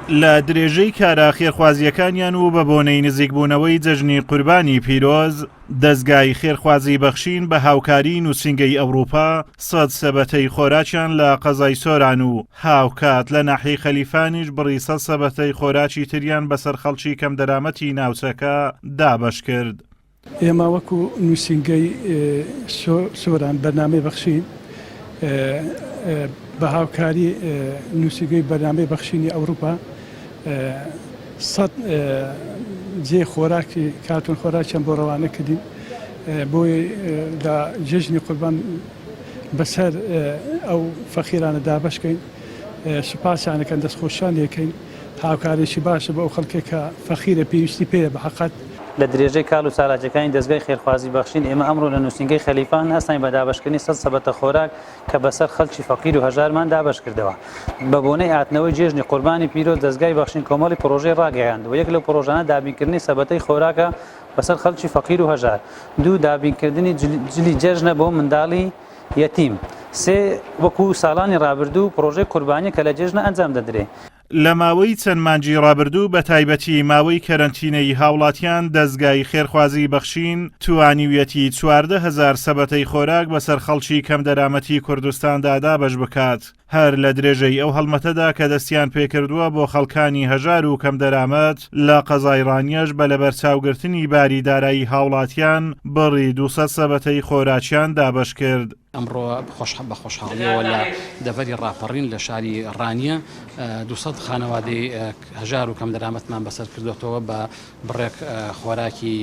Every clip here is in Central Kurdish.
لە درێژەی کارە خێرخوازییەکانیان و بە بۆنەی نزیکبوونەوەی جەژنی قوربانی پیرۆز، دەزگای خێرخوازی بەخشین بە هاوکاری نووسینگەی ئەوروپا سەد سەبەتەی خۆراکیان لە قەزای سۆران و هاوکات لە ناحیەی خەلیفانیش بڕی سەد سەبەتەی خۆراکی تریان بەسەر خەڵکی کەمدەرامەتی ناوچەکە دابەشکرد. ئێمە وەکو نووسینگەی سۆران بەرنامەی بەخشین بە هاوکاری نووسینگەی بەرنامەی بەخشینی ئەوروپا سەد جێ خۆراکی کارتۆن خۆراکیان بۆ ڕەوانە کردین بۆی لە جێژنی قوربان بەسەر ئەو فەقیرانە دابەشکەین سوپاسیانەکەن دەستخۆشیان لێکەین. هاوکاریەکی باشە بۆ ئەو خەڵکەی کە فەقیرە پێویستی پێیە بە حەقەت. لە درێژەی کار و چالاکیەکانی دەزگای خێرخوازی بەخشین، ئێمە ئەمڕۆ لە نووسینگەی خەلیفان هەستاین بە دابەشکردنی سەد سەبەتە خۆراک کە بەسەر خەڵکی فەقیر و هەژارمان دابەشکردەوە. بە بۆنەی هاتنەوەی جێژنی قوربانی پیرۆز دەزگای بەخشین کۆمەڵی پڕۆژەی ڕاگەیاند و یەک لەو پڕۆژانە دابینکردنی سەبەتەی خۆراکە بەسەر خەڵکی فەقیر و هەژار، دوو دابینکردنی جلی جەژنە بۆ منداڵی یەتیم. سێ، وەکو ساڵانی ڕابردوو پڕۆژەی قوربانی کە لە جێژنە ئەنجام دەدرێ. لە ماوەی چەند مانگی ڕابردوو بە تایبەتی ماوەی کەرەنتینەی هاوڵاتیان دەزگای خێرخوازی بەخشین توانیویەتی 14 هەزار سەبەتەی خۆراک بەسەر خەڵکی کەمدەرامەتی کوردستاندا دابەش بکات هەر لە درێژەی ئەو هەڵمەتەدا کە دەستیان پێکردووە بۆ خەڵکانی هەژار و کەمدەرامەت لە قەزای ڕانیەش بە لەبەرچاوگرتنی باری دارایی هاوڵاتیان بڕی 200 سەبەتەی خۆراکیان دابەشکرد. ئەمڕۆ بە خۆشحاڵییەوە لە دەڤەری ڕاپەڕین لە شاری ڕانیە 200 خانەوادەی هەژار و کەمدەرامەتمان بەسەر کردوێتەوە بە بڕێک خۆراکی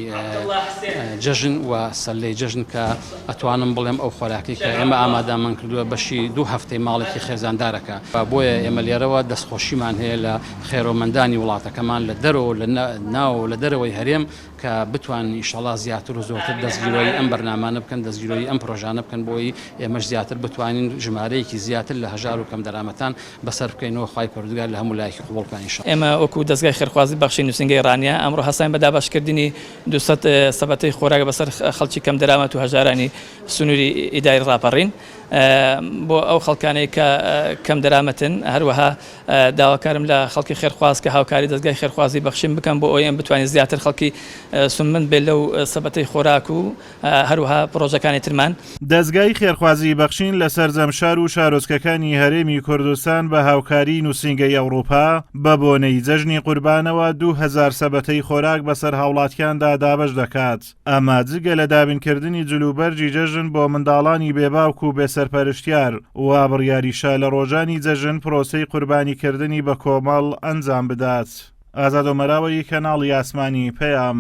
جەژن و سەلەی جەژن کە ئەتوانم بڵێم ئەو خۆراکەی کە ئێمە ئامادەمان کردووە بەشی دوو هەفتەی ماڵێکی خێزاندارەکە بۆیە ئێمە لێرەوە دەستخۆشیمان هەیە لە خێرۆمەندانی وڵاتەکەمان لە دەرەوە لە ناوەوە لە دەرەوەی هەرێم کە بتوانن ئیشەڵا زیاتر و زۆرتر دەستگیرۆیی ئەم بەرنامانە بکەن، دەستگیرۆیی ئەم پرۆژانە بکەن بۆی ئێمەش زیاتر بتوانین ژمارەیەکی زیاتر لە هەژار و کەمدەرامەتان بەسەر بکەینەوە، خوای پەروەردگار لە هەموو لایەکی قبوڵ بکا ان شاء. ئێمە وەکو دەزگای خێرخوازی بەخشین نوسینگەی ڕانیە ئەمڕۆ هەستاین بە دابەشکردنی 200 سەبەتەی خۆراک بەسەر خەڵکی کەمدەرامەت و هەژارانی سنووری ئیداری ڕاپەڕین بۆ ئەو خەڵکانەی کە کەمدەرامەتن، هەروەها داواکارم لە خەڵکی خێرخواز کە هاوکاری دەزگای خێرخوازی بەخشین بکەن بۆ ئەوەی ئێمە بتوانین زیاتر خەڵکی سوودمەند بێت لەو سەبەتەی خۆراک و هەروەها پڕۆژەکانی ترمان. دەزگای خێرخوازی بەخشین لە سەرجەم شار و شارۆچکەکانی هەرێمی کوردستان بە هاوکاری نووسینگەی ئەوڕوپا بە بۆنەی جەژنی قوربانەوە 2000 سەبەتەی خۆراک بەسەر هاوڵاتیاندا دابەش دەکات. ئەمە جگە لە دابینکردنی جلوبەرگی جەژن بۆ منداڵانی بێ باوک و بێ سەرپەرشتیار، وا بڕیاریشە لە ڕۆژانی جەژن پرۆسەی قوربانیکردنی بەکۆمەڵ ئەنجام بدات. ئازاد ئۆمەراوەیی، کەناڵی ئاسمانی پەیام.